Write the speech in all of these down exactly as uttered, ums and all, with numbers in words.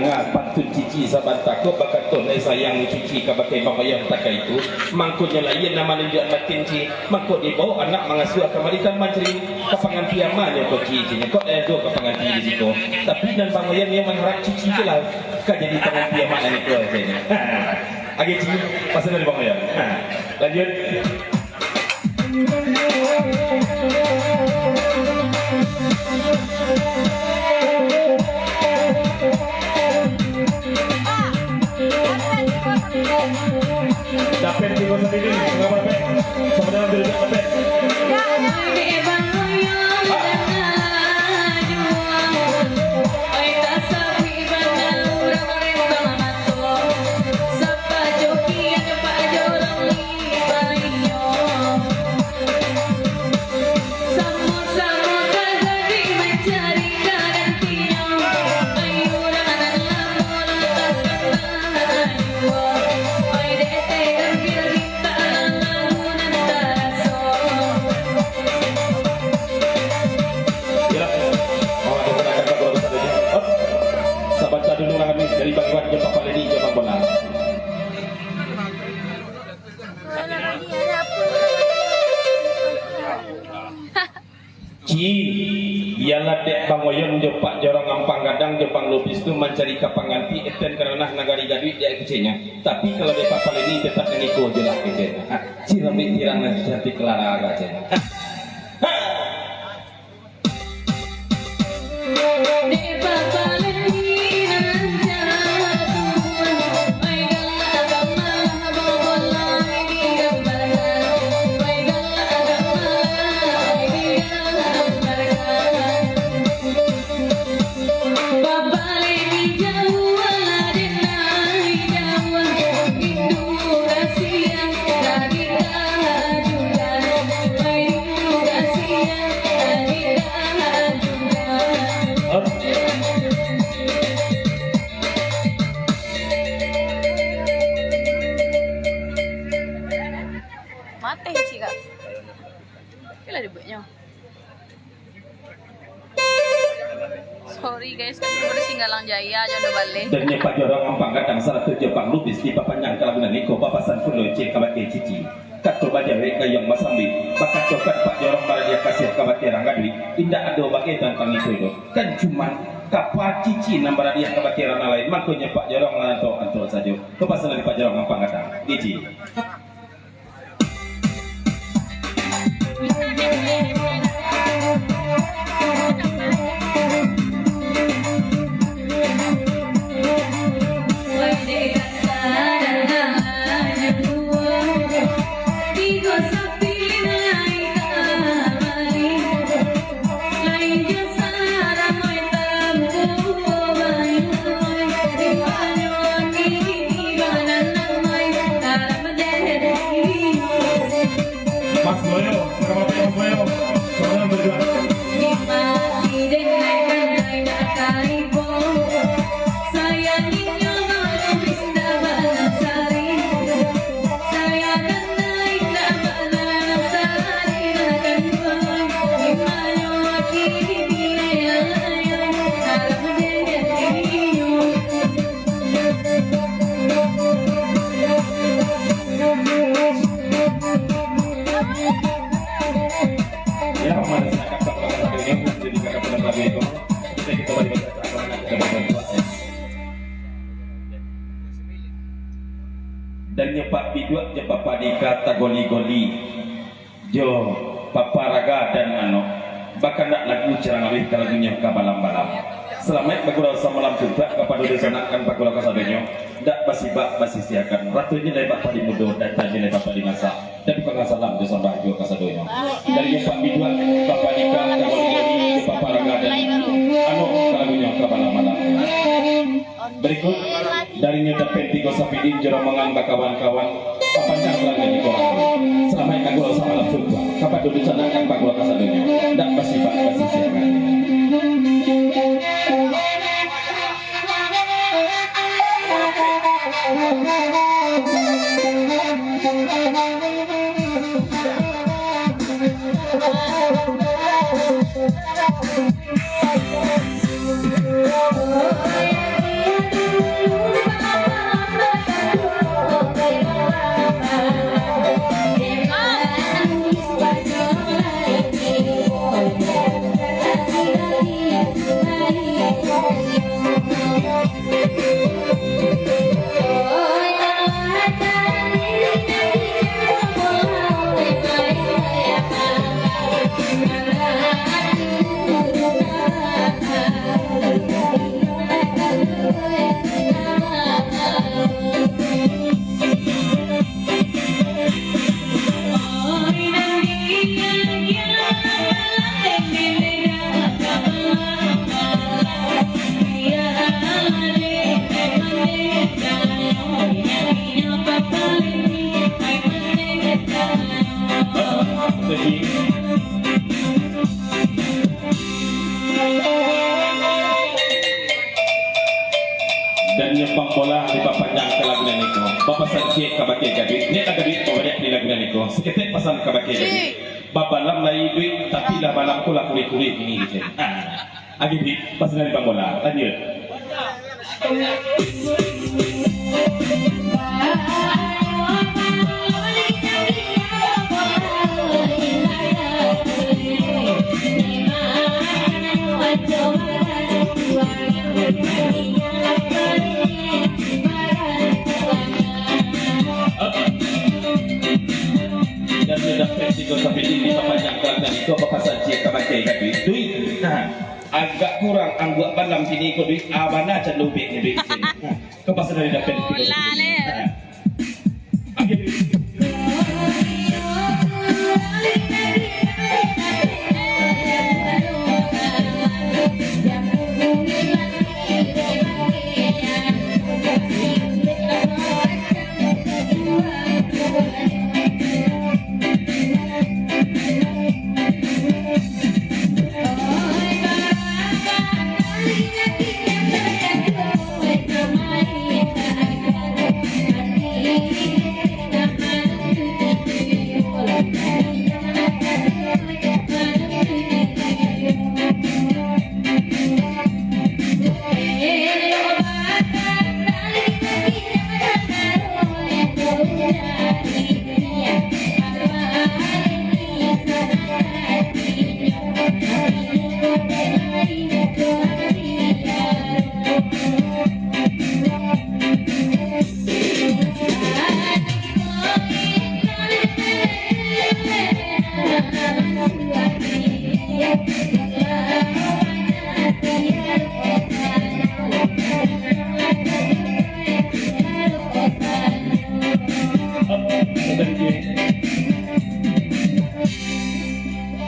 Danga pantun Cici sabanta ko, bakato lai sayang Cici kabake Bang Wayan takah itu. Mangkonyo lain nan manunjuakan batin Ci, mangko dibaok anak mangasuah kamari ka mancari ka panganti amanyo ko Ci, Ci nyo. Kok ado ka panganti di siko. Tapi nan Bang Wayan nyo mangharap Cici tu lah ka jadi panganti amak nan iko, Ci nyo. Agak Ci, pasan dari Bang Wayan. Lanjut. Dapet tigo sendiri, berapa dapet? Sama dengan diri dapet. Sabanta dulu lah kami dari Bang Iwan jo Papa Leni jo Bang Bonang. Ci, bialah dek Bang Oyon jo Pak Jorong Ampang Gadang jo Bang Lubis tu mancari ka panganti, eten ka ranah nagari gaduik dek keceknyo. Tapi kalau dek Papa Leni tetap nan iko je lah keceknyo. Ha, ci rambik tirang nan cantik Clara keceknyo. Ha. Mateh cik, Kak. Oke lah dibuatnya. Sorry guys, kami baru Singgalang Jaya, jangan baleh. Dan nyo Pak Jorong Ampang Gadang sarato jo Bang Lubis dipapanjang ka lagu nan iko, bapasan pulo cek kabake Cici. Kato bajawek gayuang basambik, bakato kan Pak Jorong baradiah kasih kabake rang gaduik, indak ado bagai tantang itu tu. Kan cuman kapa Cici nan baradiah kabake rang nan lain, mangkonyo Pak Jorong nan antok-antok sajo. Kapasan dari Pak Jorong Ampang Gadang, Cici. Mas Boyo, Mas Boyo, semangat berjuang. Dan nyo Pak Biduak jo Papa Dika tagoli-goli. Jo, Papa Raga dan Anok, bakandak lagu carang aluih ka lagunyo ka balam-balam. Salamaik bagurau samalam tuntuak kapado dunsanak nan bagurau kasadonyo, dak basibak basisiakan, ratonyo lai Bapak di mudo, datanyo lai Bapak di masak, dan bukan salam jo sambah jo kasadonyo. Dari Pak Biduak, Papa Dika, Papa Raga dan Anok, ka lagunyo ka balam-balam. Berikut, dari nyo Dapen Tigo Sapidin jo rombongan bakawan-kawan, papancang pulang dari korang. Salamaik kagurau samalam tuntuak, kapado dunsanak nan bagurau kasadonyo, dak basibak basisiakan. Dan nyo pambola dipapanjang ka lagu nan iko. Bapasan ciek kabake Gaduik, niaiklah Gaduik babaliak di lagu nan iko. Saketek pasan kabake Gaduik. Babalam lai duit, tapi lah balam ko lah kulik-kulik ini, gitu. Ah, agiah duit, pasan dari pambola. Lanjut. Dan sudah dapek tigo sapidi dipapanjang ka lagu nan iko, bapasan ciek kabake Gaduik. Duit. Nah, agak kurang angguak balam kini ko Duik. Ah, bana cando ubek ni Duik. Nah, kapasan dari dapek tigo sapidi. Nah. Oke.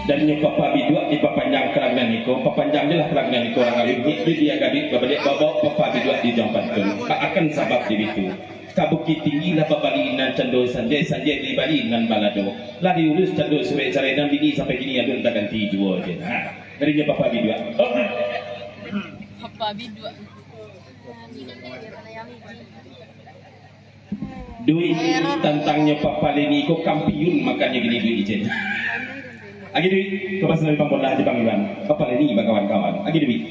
Dan nyo papa biduak dipapanjang ka lagu nan iko, papanjang je lah ka lagu nan iko, urang aluih, di dia Gaduik babaliak babao papa biduak di Jampantun. Baakan sabab di bitu. Ka Bukittinggi lah babali nan cando sanjai, sanjai di Bali nan balado. Lah diurus cando surek carai nan bini sampai kini alun taganti juo je. Ha, dari nyo papa biduak. Oh. Papa biduak. Duit, tantangnyo Papa Leni ko kampiun makannyo gini duit icen. Agi duit, kapasan dari pambola di Bang Iwan. Papa Leni bakawan-kawan. Agi duit.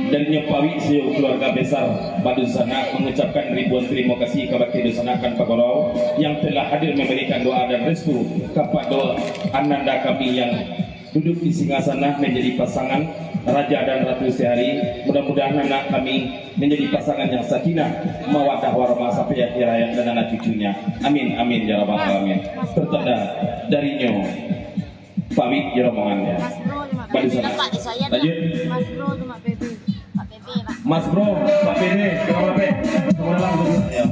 Dari nyo pawik sio keluarga besar Badunsanak mangucapkan ribuan tarimo kasih kabake Dunsanak Kan Pagorau yang telah hadir mambarikan doa dan restu kapado ananda kami yang duduk di singgasana manjadi pasangan raja dan ratu sahari. Mudah-mudahan anak kami manjadi pasangan yang sakinah, mawaddah warahmah sampai akhir hayat dan anak cucunya. Amin, amin, ya rabbal alamin. Pertanda dari nyo pamit jo rombongan. Baliak sana. Lanjut. Mas Bro, Pak P D, Ketua P D. Tunggu dalam dulu. Ya.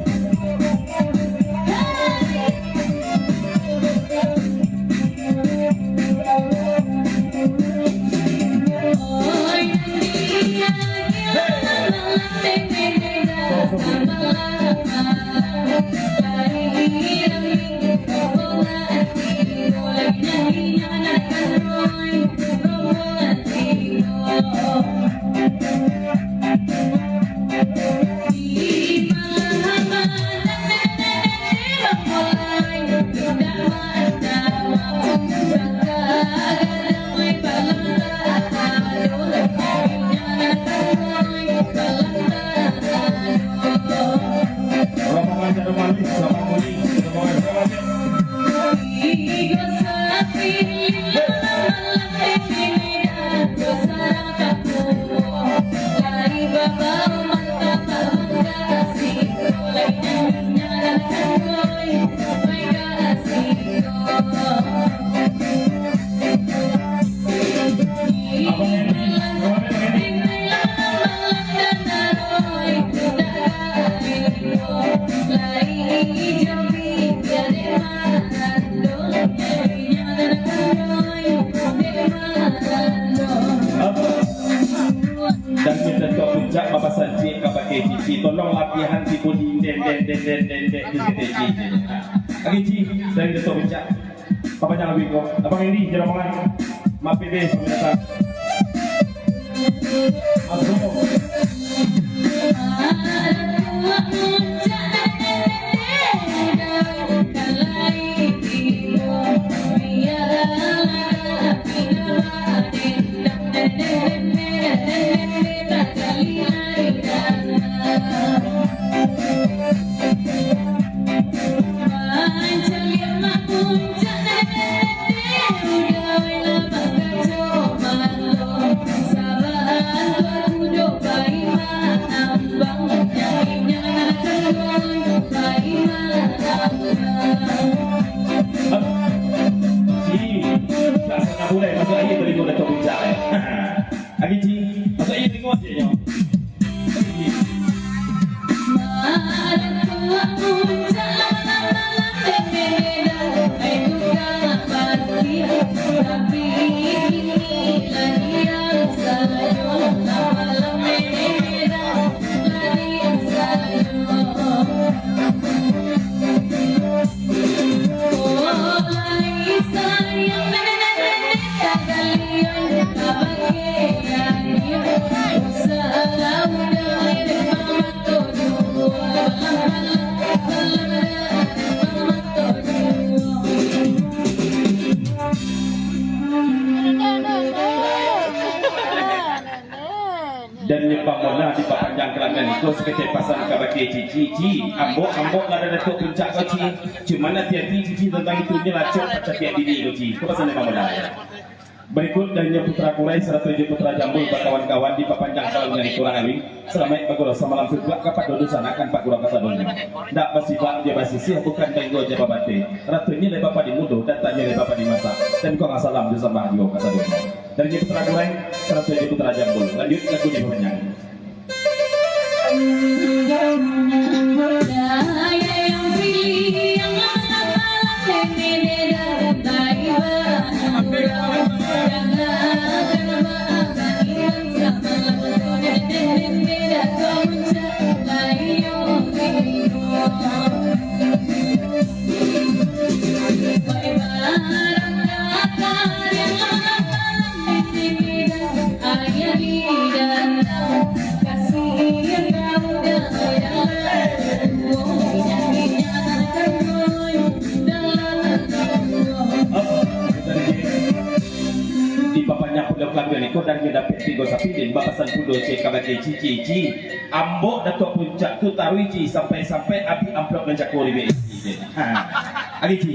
Dari Datuak Puncak bapasan ciek kabake Cici, tolong lapiahan tibo di den, den, den, den, den, den, di Cici. Lagi, Ci, dari Datuak Puncak. Apa jangan bingkong? Abang Indi, jangan main. Maaf, Indi, pemirsa. Masuk. Ci, tak salah bulan masuk aia talingo Datuak Puncak, eh. Lagi, Ci, masuk aia talingo ciek nyo. Dan nyo Bang Mona dipapanjang kalangan iko, saketek pasan kabake Cici, Ci, ambok, ambok lah dari Datuak Puncak ko, Ci. Cuman ati-ati, Cici, tantang itu nyo lah acok pacakiak bini ko, Ci. Ko pasan dari Bang Mona, yo. Barikut dari nyo Putra Kurai sarato jo Putra Jambul bakawan-kawan dipapanjang kalangan iko, Rang Awi. Salamaik bagurau samalam sujuak kapado dunsanak nan ampak gurau kasadonyo. Ndak basibak jo basisiah, bukan denggo jo babateh. Ratunyo lai bapadi mudo, datangnyo lai bapadi masak. Tangguang salam jo sambah juo kasadonyo. Dari Putra Kurai, sarato jo Putra Jambul. Lanjuik lagu dipapanjang. Dipapanjang pulo kalangan iko, dari nyo dapek tigo sapidin, bapasan pulo ciek kabake Cici, Ci. Ambok Datuak Puncak tu taruih, Ci, sampai-sampai abih amplop nan cako di B S I, Ci. Ha. Agi, Ci.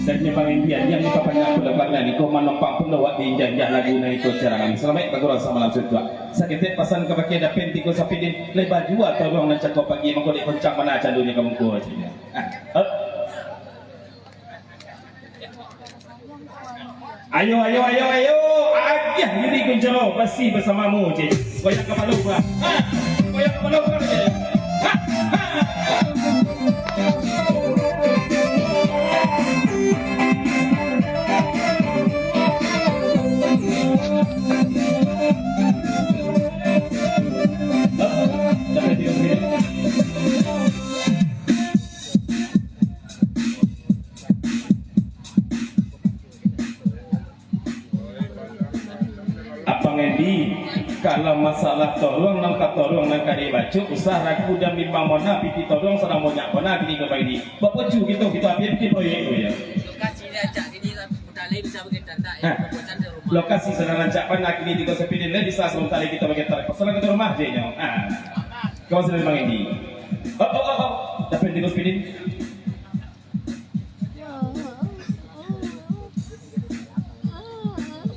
Dan nyo pangindian yang dipapanjang pulo kalangan iko, manompang pulo wak di injak-injak lagu nan iko, Ci Rang Awi. Salamaik bagurau samalam sujuak. Saketek pasan kabake Dapen tigo sapidin, lai bajua toruang nan cako pagi, mangko dek koncang bana candonyo ka muko, Ci. Ah, ah. Ayo, ayo, ayo, ayo, agiah diri kuncoro, basi basamamu, Ci. Goyang kapalo urang. Ha, goyang kapalo urang, Ci. Ha, ha. Abang Endi, kalau masalah toruang, nan ka toruang nan ka dibaco, usah ragu, jan bimbang bana, pitih toruang sadang banyak bana kini ka pagi. Bapocu kito, kito apiah pitih proyek tu, yo. Lokasi dia acak kini, lah, putar lai bisa bagai tandak, yo, ha, pembuatan di rumah. Lokasi sadang rancak bana kini, tigo sapidin lai bisa sabanta lai kito bagai tandak. Pasal kito rumah je nyo. Ha. Kawan sadang Abang Endi. Oh, oh, oh, oh. Dapen tigo sapidin. Yo.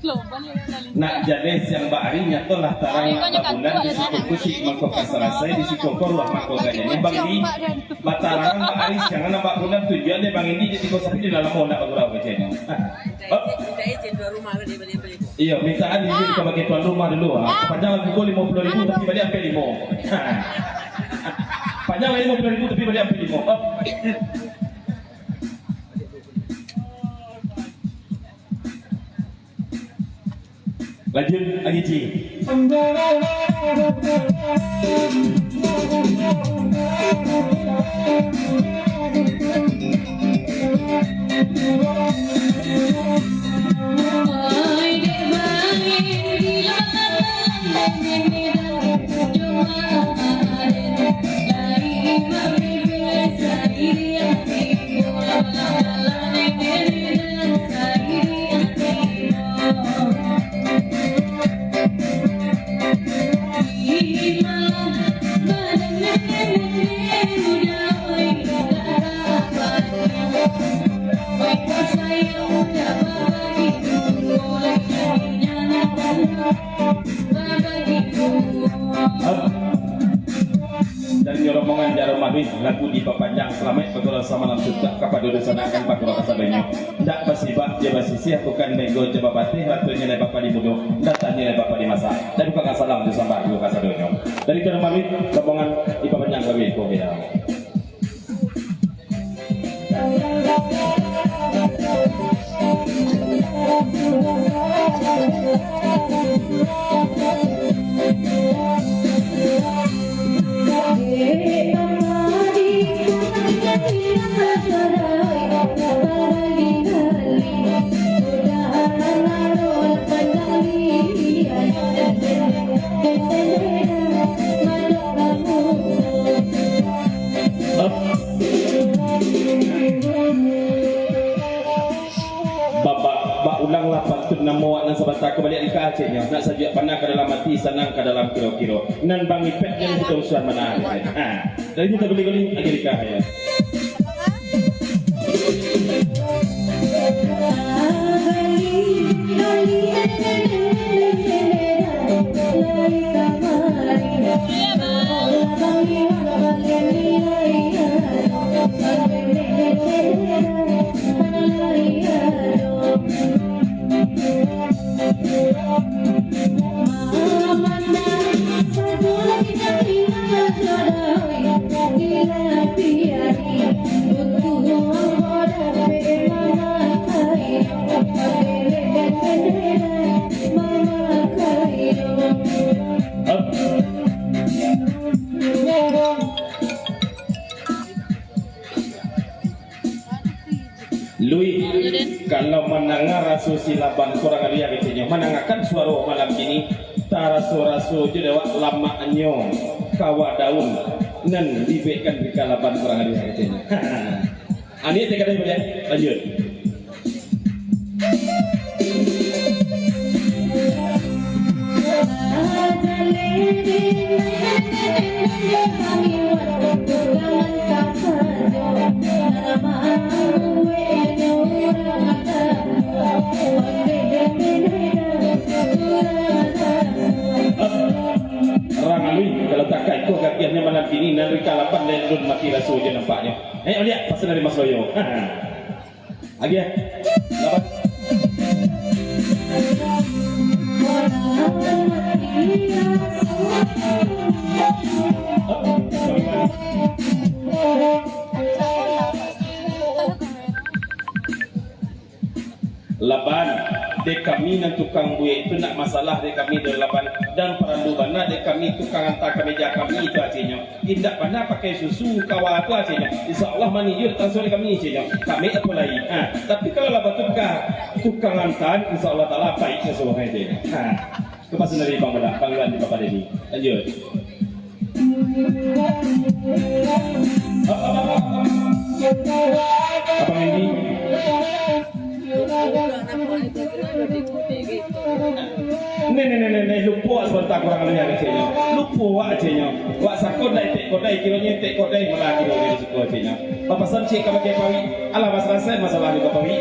Nak jaleh siang bak ari, nyato lah tarang nampak bulan, di siko kucik mangko ka salasai, di siko koruah mangko ka janiah. Bang Di, batarangan bak ari, siang nampak bulan, tujuan dek Bang Indi, jadi kau sapi di dalam mau nak bagurau keceknyo. Iyo, mintaan izin ka bagi tuan rumah dulu, ah. Panjang lagu ko limo puluah ribu, tapi baliak ampek limo. Panjang limo puluah ribu, tapi baliak ampek limo. Oh. Lanjut, lagi, Ci. Dari rombongan Jaro Maruih, lagu dipapanjang, salamaik bagurau samalam, suksek kapado dunsanak nan bagurau kasadonyo. Ndak basibak jo basisiah, bukan bego jo babateh, ratonyo lai bapadi mudo, datanyo lai bapadi masak. Dari tukang salam jo sambah juo kasadonyo. Dari Jaro Maruih, rombongan dipapanjang lagu iko, yo. Babak, baulanglah pantun namo awak nan sabanta ko baliak, dikah, ceknyo. Nak sajuak bana ka dalam ati, sanang ka dalam kiro-kiro. Nan Bang Ipek jan kito musuahan bana. Ha. Dari kito guling-guling, lagi dikah, yo. Lui, kalau mandanga raso si Laban kurang aluih keceknyo, mandangakan suaro malam kini, taraso-raso jo dek awak lamaknyo kawa daun nan dibuekkan Rika Laban kurang aluih keceknyo. Aniak tiga kali baliak, lanjut. Rang aluih, kalau takai ko gagiahnyo malam kini, nan Rika Laban den lun mati raso jo nampaknyo. Ayo liak, pasal dari Mas Loyo. Agiah. Lapan. Laban, dek kami nan tukang buek tu ndak masalah dek kami doh, Laban, dan paralu bana dek kami tukang anta ka meja kami tu, ceknyo. Indak bana pakai susu kawa tu, ceknyo. Insya Allah manijua tansuri kami, ceknyo. Kami apo lai. Ha, tapi kalau lah batukar tukang antaan, insya Allah Taala baik sesuai, ceknyo. Ha, tu pasal dari Bang Bola, panggilan di Bapak Dedi. Lanjut. Abang Andi. Neh, neh, neh, neh, neh, lupo wak sabanta kurang aluih, ceknyo. Lupo wak, ceknyo. Wak sako ndak etek kodai, kironyo etek kodai, malah kironyo di siko, ceknyo. Bapasan ciek ka bagian pawi. Alah, basalasai masalah di pawi.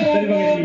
Dari Bang Edi.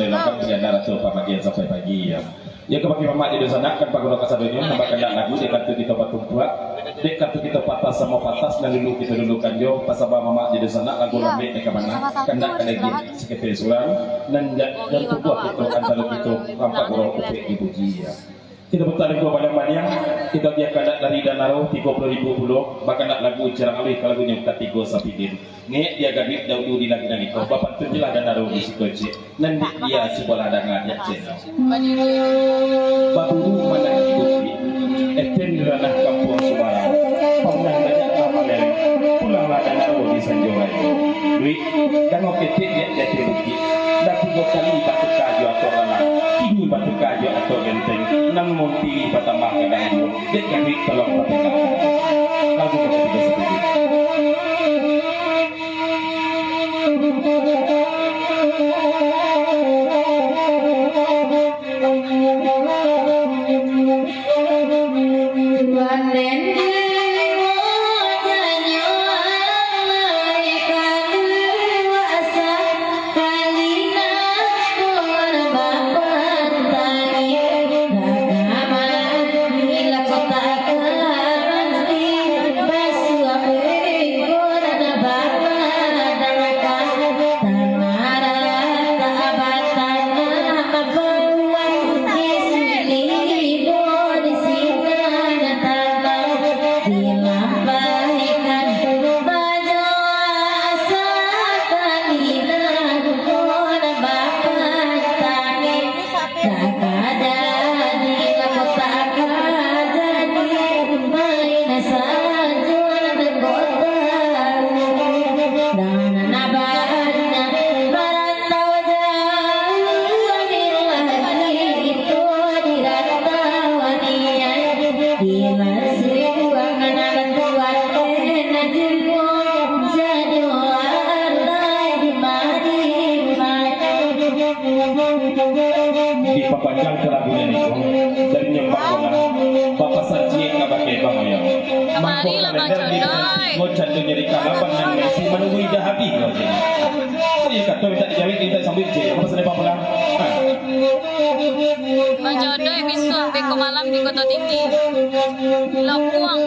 Sulaiman, kan, siang, raso pamagian sampai pagi, ya. Ya, ka bagi mamak di dunsanak, kan, paguru kasadonyo, nambahkan lagu, dek kantu kito batumpuak, dek kantu kito patah samo patah, nan dulu kito dulukan jo, pasaba mamak di dunsanak, lagu lambek dek ka mana, kandak ka lagi sakete surang, nan ja-, jan tubuah kito antaro kito, rampak gurau upek dipuji, ya. Kito putar lingkua baliang-baliang, kito agiah kandak dari Danaro tigo puluah ribu pulo, bakandak lagu Cirang Aluih ka lagunyo katigo Sapidin. Ngek dia gaduik daulu di lagu nan iko, bapantun jelah Danaro di siko ciek, nan dek dia cubolah danga jak channel. Baburu manang di bukik, eten di ranah kampuang Subarang, paunang banyak lah malereng, pulanglah Danaro di sanjo rayo. Duit, dango ketek dek jati bukik, dah tigo kali batuka jo atok ranah, kini batuka jo atok genteng, nan muntili batambah gadang ibu, dek gaduik tolong patinggalkan. Lagu katigo Sapidin. Dipapanjang ka lagu nan iko, dari nyo Bang Bolang, bapasan ciek kabake Bang Oyon. Mangko kalender di bulan tigo cando nyari kalaban nan maisi manunggu idah abih lo ciek. Iyo kato mintak dijawek, mintak sambuik ciek. Apo pasan Bang Bolang? Ha. Bajodoh bisuak beko malam di Koto Tinggi. Lokuang.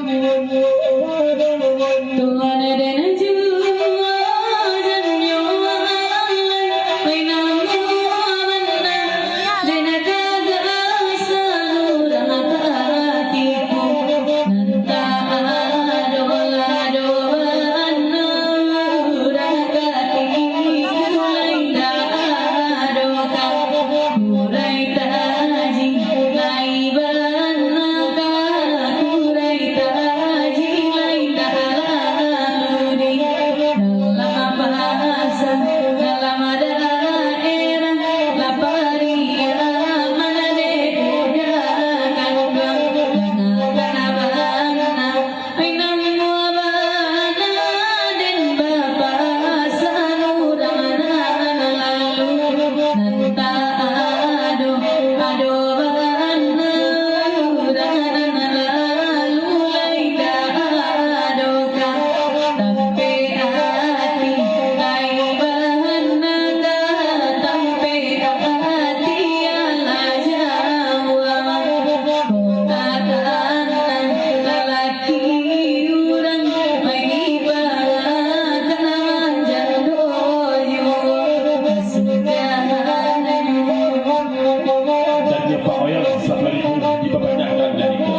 Dan nyo Bang Oyon sapuluah ribu dipapanjang nan iko.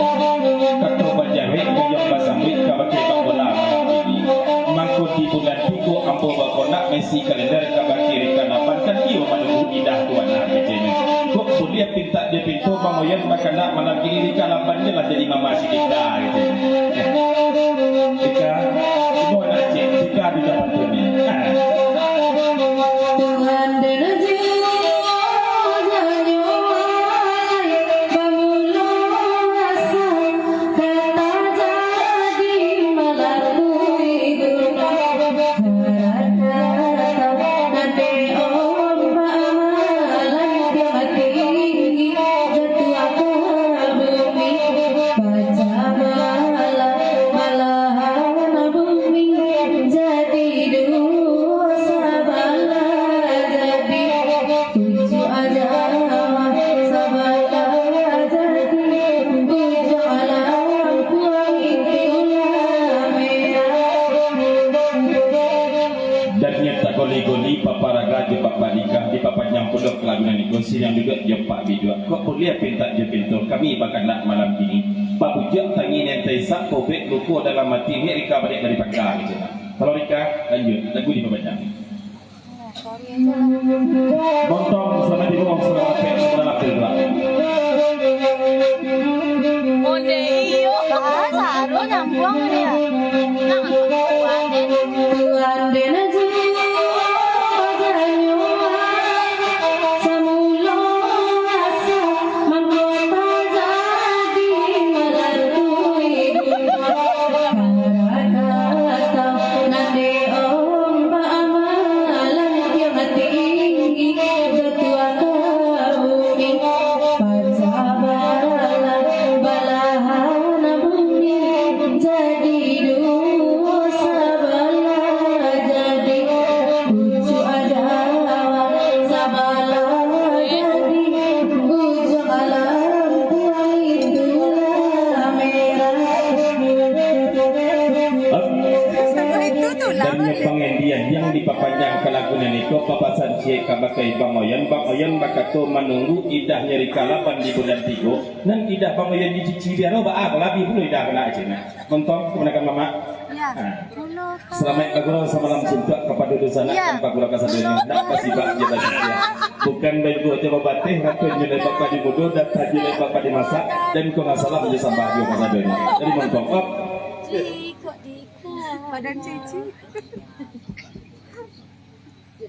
Kato bajawek Oyon basambuik kabake Bang Bolang. Mangko di bulan tigo ambo bakondak maisi kalender kabake rika lapan kan iyo manunggu idah tuan lah katonyo. Kok buliah pintak jo pinto Bang Oyon bakandak malam kini rika lapan je lah jadi mama si Dika katonyo. Dika, ibo anak cek, Dika di dalam tu ni. Tuhan dan jiwa janyo pamulo asa kata jadi malalui gunung. Harata nanti ombak malam yang tinggi jatuh ke bumi. Pacah balah, balahan bumi jadi duo sabalah jadi. Pucuk ajawa sabalah jadi, bujang alam puang itulah merah. Dan nyo tagoli-goli paparaga jo papadikah dipapanjang pulo kalagu nan iko, siriang duduak jo pak biduak. Kok buliah pintak jo pinto kami bakandak malam kini. Babujuak tangi nan taisak, pobek luko dalam ati, nek rika baliak dari pangka gitu. Kalau rika, lanjut, lagu dipapanjang. Montong, selamat di rumah, selamat pek, selamat pek, selamat. Onde iyo. Ah, saru nyambuang dia. Nang kuat, eh. Tuan den jiwa janyo samulo asa mangko tajadi malalui dunia. Karakata nan di ombak malam yang tinggi jatuah ke bumi. Pacah balah, balahan bumi jadi duo sabalah jadi. Pucuk ajawa sabalah jadi, bujang alam puang itulah merah. Dan nyo pangandian yang dipapanjang ka lagu nan iko, papasan ciek kabake Bang Oyon. Bang Oyon bakato manunggu idahnyo rika lapan di bulan tigo, nan idah Bang Oyon dicuci biaro baa, balabiah pulo idah ka anak cina. Montong, kamanakan mamak. Ya. Ha. Pulo ka- Salamaik bagurau samalam suntuak kapado dunsanak. Ya. Tanpa gurau kasadonyo. Nak basibak je basibak. Bukan baibua je babateh, ratonyo lebak padi mudo, data je lebak padi masak, dan kona salam je sambah jo kasadonyo. Jadi montong, op. Cik, kok diikat? Badan Cici.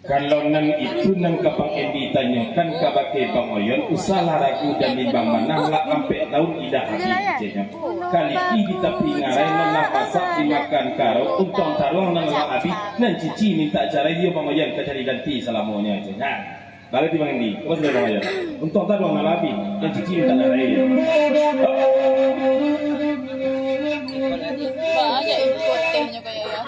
Kalau nan itu nan ka Bang Endi tanyokan kabake Bang Oyon, usahlah ragu dan bimbang manah, lah ampek taun idah abih, ceknyo. Kaliki di tapi ngarai, nan lah masak dimakan karo, untuang taruang nan lah abih, nan cici mintak carai, iyo Bang Oyon ka cari ganti salamonyo, ceknyo. Balik di Bang Andi, apa sudah Bang Ayan? Untung tak Bang Malabi, yang cici minta darah dia. Banyak impor tehnyo kayak ya.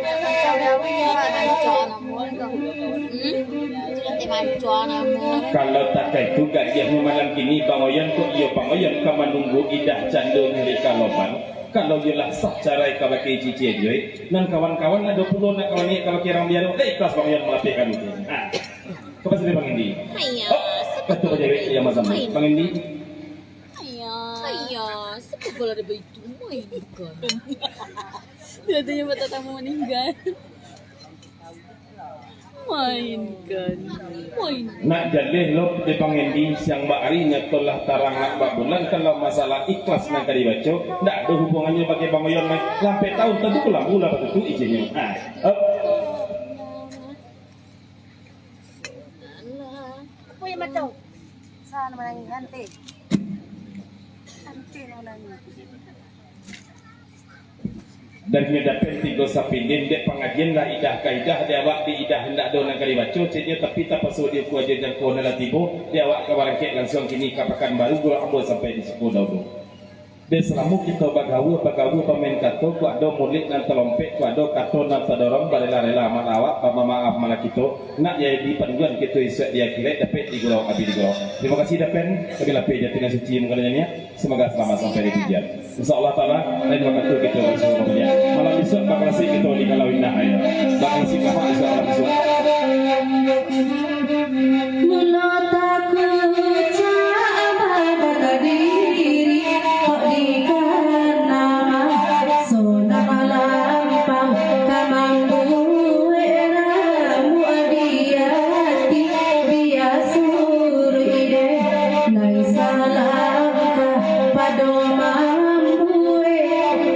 Macam daun ni lah, mancung namun tu. Hmm? Nanti mancung namun. Kalau tak itu gajiannya malam kini Bang Oyan kok iyo Bang Oyan ka manunggu idah cando nyari kaloban. Kalau iyolah sah carai ka baki cici ajo. Nan kawan-kawan ado pulo nak kawan ni ka baki rang biaro. Eh, ikhlas Bang Oyan malapehkan itu. Ha. Kau pasti dia Bang Indi. Ayah, Oh, kata Bang Jawek yang masa Bang Indi. Ayah, ayah, siapa bola dia begitu? Mainkan. Dia tanya mata tamu meninggal. Mainkan, mainkan. Nak jaleh lo di Bang Indi siang bak hari nyato lah tarang nak bak bulan kalau masalah ikhlas nan ka dibaco ndak ado hubungannyo bagi Bang Oyan mai. Lampek tahun tentu pulang bulan begitu izinyo. Ha. Up. Apa yang macam? Sa nan manangih, Ante. Ante nan manangih. Dan nyo dapek tigo sapindin dek pangajian lah idah ka idah di awak di idah indak ado nan ka dibaco ceknyo tapi tapaso di kuajo jangko nan lah tibo di awak ka barangkek lansuang kini ka Pakanbaru gulak ambo sampai di suku Daudo. Dek salamo kito bagaua bagaua bamain kato kok ado mulek nan talompek kok ado kato nan tadorong barela-rela malah awak bamamaaf malah kito nak jadi panduan kito isuak di akhirat dapek di gurau abih di gurau. Terima kasih dapen kami lapeh jati nan suci manggalanya niat. Semoga selamat sampai di tujuan. Insya Allah Ta'ala, lain waktu kita bersama kembali. Malam besok bakal asik kita di Kalau Indah Air. Bakal asik apa insya Allah besok. Mulo takucak badiri, kok dikana sonang lampau ka mambuek ramuak di ati, biaso Lai salangkah pado mambuek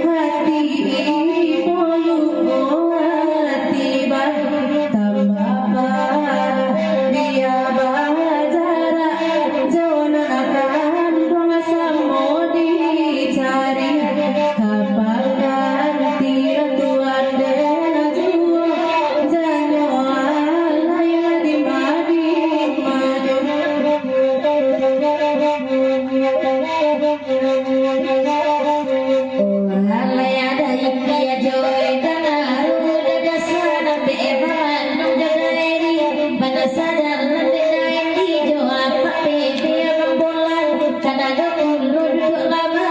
hati ibo luko hati batambah parah. Bia bajarak jo nan kanduang samo dicari. Ka pangganti nan tuan den juo, janyo alai lah di madi maju. Oh, alai adai pia jo edan aru dada sana pe eban nang jadai di. Bana sadar nan bedai di jo apak pe bia mambola. Kada do pulo duduak lama.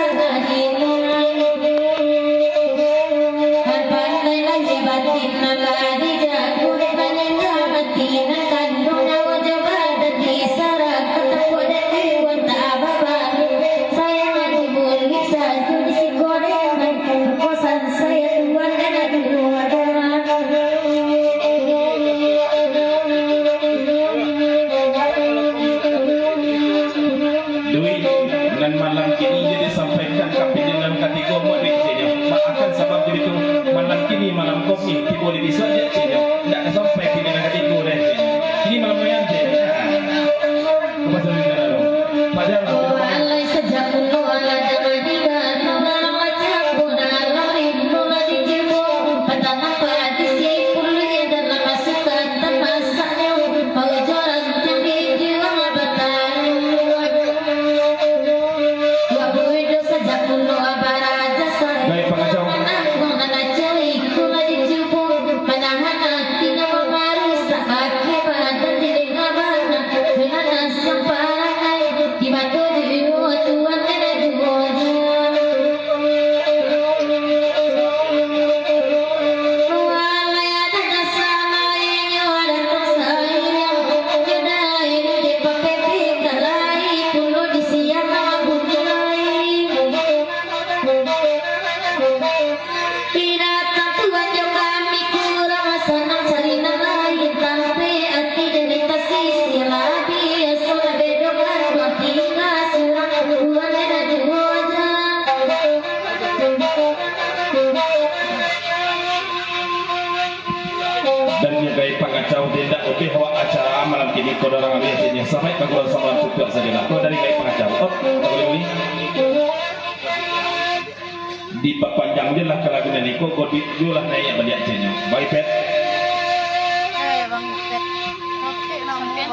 Duit nan malam kini jadi sampaikan ka pilihan katigo murid saja. Maafkan sabab jadi tu malam kini malam kopi tibo di bisa je saja. Ndak sampai pilihan katigo deh. Ini malam yang je. Kepada negara. Pada Alai sajak kuno alah jangan digantung dalam macam pun alam rindu lah dijemur. Patah nampak di si pulih dalam masukan termasaknya. Pajaran yang dijual batang. Wa buido sajak kuno abaraja sa. Baik, Pak Kacau. Mananggung nan acau iku lah dijemur. Panahan hati nama marusak. Akibat dan diri ngabana. Dengan asam parangai. Di batu di dua tuan kena dua. Dari gaib pangacau, dia indak obeh awak acara malam kini, kau dorang ambil hatinya. Sampai ka gurau samalam tutuak sajalah. Kau dari gaib pangacau. Oh, tak boleh bunyi. Dipapanjang je lah kalau guna niko, kau duit je lah naik baliak je nyo. Baik, Pet. Eh, Bang Pet. Oke, namun.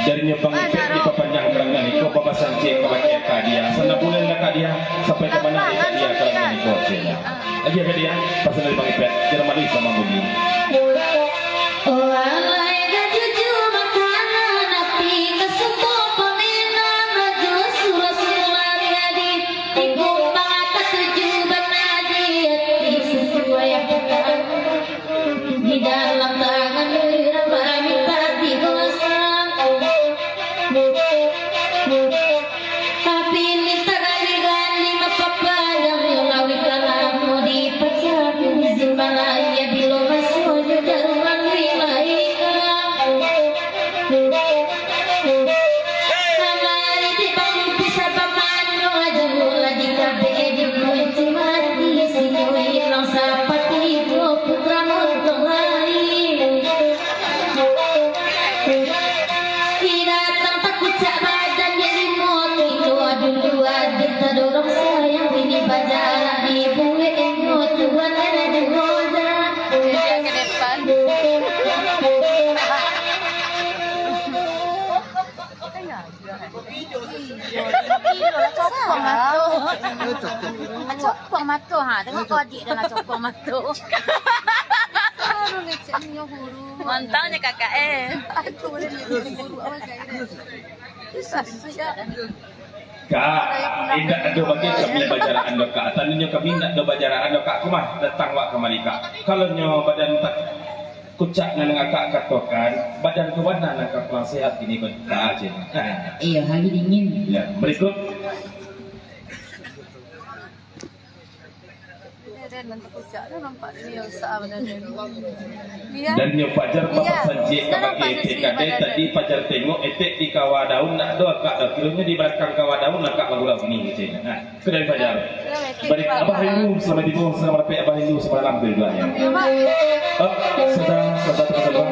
Dari nyo Bang Ipek dipapanjang karangan iko, bapasancik ka bakeh Kak Diah. Sana bulan lah Kak Diah, sampai ka mana ni Kak Diah karangan iko, cina. Lagi Kak Diah, pasal dari Bang Ipek, jangan malu sama bunyi. Oh, alai ka cucu makanan, api ka sumbo pamenang, rajo surah-surah jadi, di kumbang ka tuju banadi, ati sasuai apo ka. Di dalam tangan lira bami tadi gosang. Tapi ni tagali-gali mapapayang, lawik lamo dipacah, izin balai, bilo masuaknyo jaruman wilayah. Kamari di Bang Lubis sabab mano ajo lah di kabeh di kunci mati, sinyo ilang sapati dua putra montong lain. Di datang takucak badan di limo kilo, dulu adik tadorong sayang, ini bajarak dibuek inyo tuan anak duo jarak. Copong mato. Copong mato, ha. Tengok kau adik dah lah copong mato. Mantangnya kakak, eh. Kak, indak ado bagi kami bajaraan do, Kak. Tandinyo kami indak ado bajaraan do, Kak. Kumah, datang wak kamari, Kak. Kalau nyo badan tak kucak nan Kakak katokan, badan tu bana nan ka kurang sehat kini ko, Kak, cen. Iyo, hari dingin. Ya, berikut. Dan nyo Fajar bapasancik ka bakeh Etek kadai tadi, Fajar tengok Etek di kawah daun, ndak ado Akak doh. Kironyo di balakang kawah daun Akak bagurau kini, kecek. Nah, sudah Fajar. Bari Abah Hindu, salamaik tibo, salamaik dapek Abah Hindu samalam tu juo, yo. Oh, sudah, sudah, sudah.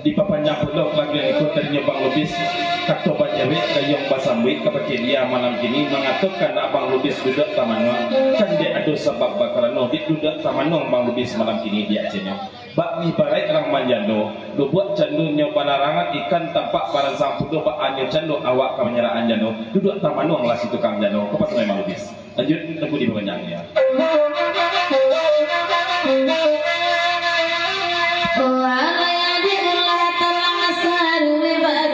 Dipapanjang pulo bagian itu dari nyo Bang Lubis, kato bajawek gayuang basambuik kabakeh dia malam kini, mangatokan Abang Lubis duduak tamanuang, kan dek ado sabab bakarano dek duduak tamanuang Bang Lubis malam kini di Aceh nyo. Bak ni parai urang manjando, duduak cando nyo balarangan ikan tampak baransang pulo bak anyo cando awak ka manyaraan jando, duduak tamanuang lah si tukang jando, ka pasanai Bang Lubis. Lanjut, tunggu di babanyak ya.